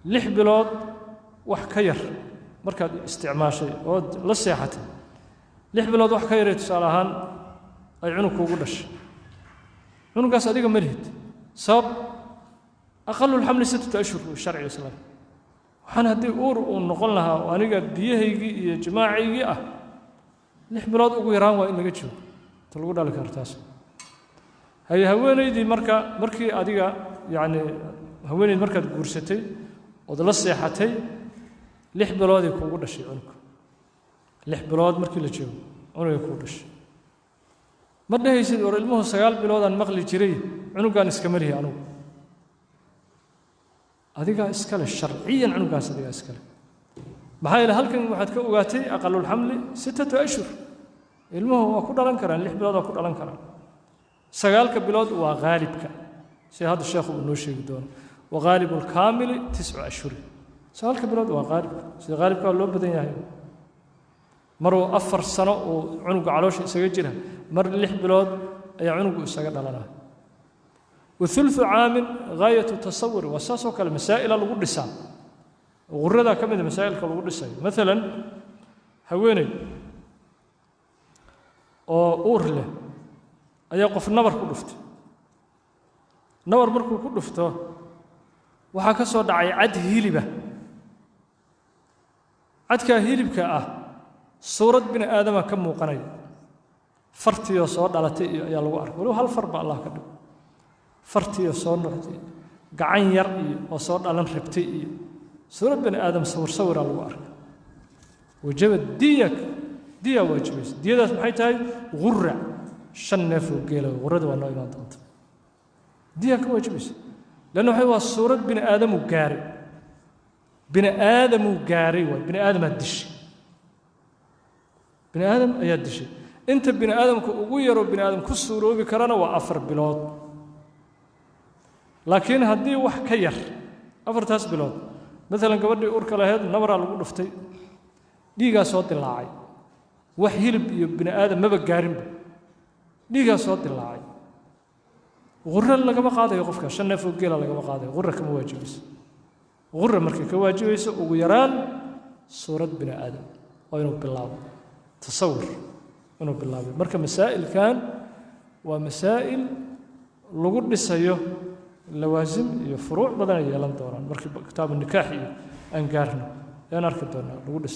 6 bilood wax ka yar markaad isticmaashay ood la seexatay, 6 bilood wax ka yaray tusaale ahaan ay cunug kuugu dhashay, cunugaas adiga ma lihid. Sabab? أقل الحمل 6 أشهر sharciga islaamka. Waxaan haddii uur uu noqon lahaa oo aniga biyahaygii iyo jimaacaygii ah, 6 bilood ugu yaraan waa in laga joogo ta lagu dhali karo taas. Haye, haweenaydii marka markii adiga, yacni haweenayd markaad guursatay ood la seexatay, 6 bilooday kuugu dhashay cunug. 6 bilood markii la joogo cunugay kugu dhashay, ma dhehaysid, "War, ilmuhu 9 biloodaan maqli jiray, cunugaan iskama lihi anugu." Adigaa iskale sharciyan, cunugaas adigaa iskale. Maxaa yeele halkan waxaad ka ogaatay أقل الحمل 6 أشهر. Ilmuhu waa ku dhalan karaan 6 bilood, waa ku dhalan karaan. 9-ka bilood waa haalibka, sida hadda sheekhu uu noo sheegi doono. وغالب الكامل 9 أشهر. 9-ka bilood waa haalibka, sida haalibka waa loo badan yahay. Maruu 4 sano uu cunuga caloosha isaga jira, mar 6 bilood ayaa cunugu isaga dhalanaya. وثلث عام غاية التصور. Waa saas oo kale, masaa'ila lagu dhisaa, guradaa ka mid a masaa'ilka lagu dhisayo. Maalan haweeney oo uur leh ayaa qof nabar ku dhuftay. Nabar markuu ku dhufto, waxaa ka soo dhacay cad hiliba. Cadkaa hilibka ah suurad bini aadama ka muuqanaya, fartiyo soo dhalatay iyo ayaa lagu arkay. Waliba hal far ba Allah ka dhigo, fartiyo soo noqday, gacan yar iyo oo soo dhalan rabtay iyo suurad bini aadam sawir sawiraa lagu arkay. Wajaba diya, diya waajibaysa. Diyadaas maxay tahay? Gura, shan neef oo geela. Gurada waa noo imaan doonta. Diya ka waajibaysa lanna waxay waa suurad bini aadamuu gaaray, bini aadamuu gaaray waay. Bini aadamaa dishay, bini aadam ayaa dishay. Inta bini aadamka ugu yaroo bini aadam ku suuroobi karana waa 4 bilood. Laakiin haddii wax ka yar 4-taas bilood, maalan gabadhii uurka lahayd nabaraa lagu dhuftay, dhiigaa soo dilaacay, wax hilib iyo bini aadam maba gaarinba, dhiigaa soo dilaacay, quro lagama qaadayo qofka, shan neef oo geela lagama qaadayo, qura kama waajibayso. Qura markay ka waajibayso, ugu yaraan suurad bini aadam waa inuu bilaabo, tasawur inuu bilaabay. Marka masaa'ilkan waa masaa'il lagu dhisayo lawaasim iyo furuuc badan ay yeelan doonaan. Markii kitaabu nikaax iyo aan gaarno ayaan arki doonaa lagu dhisayo.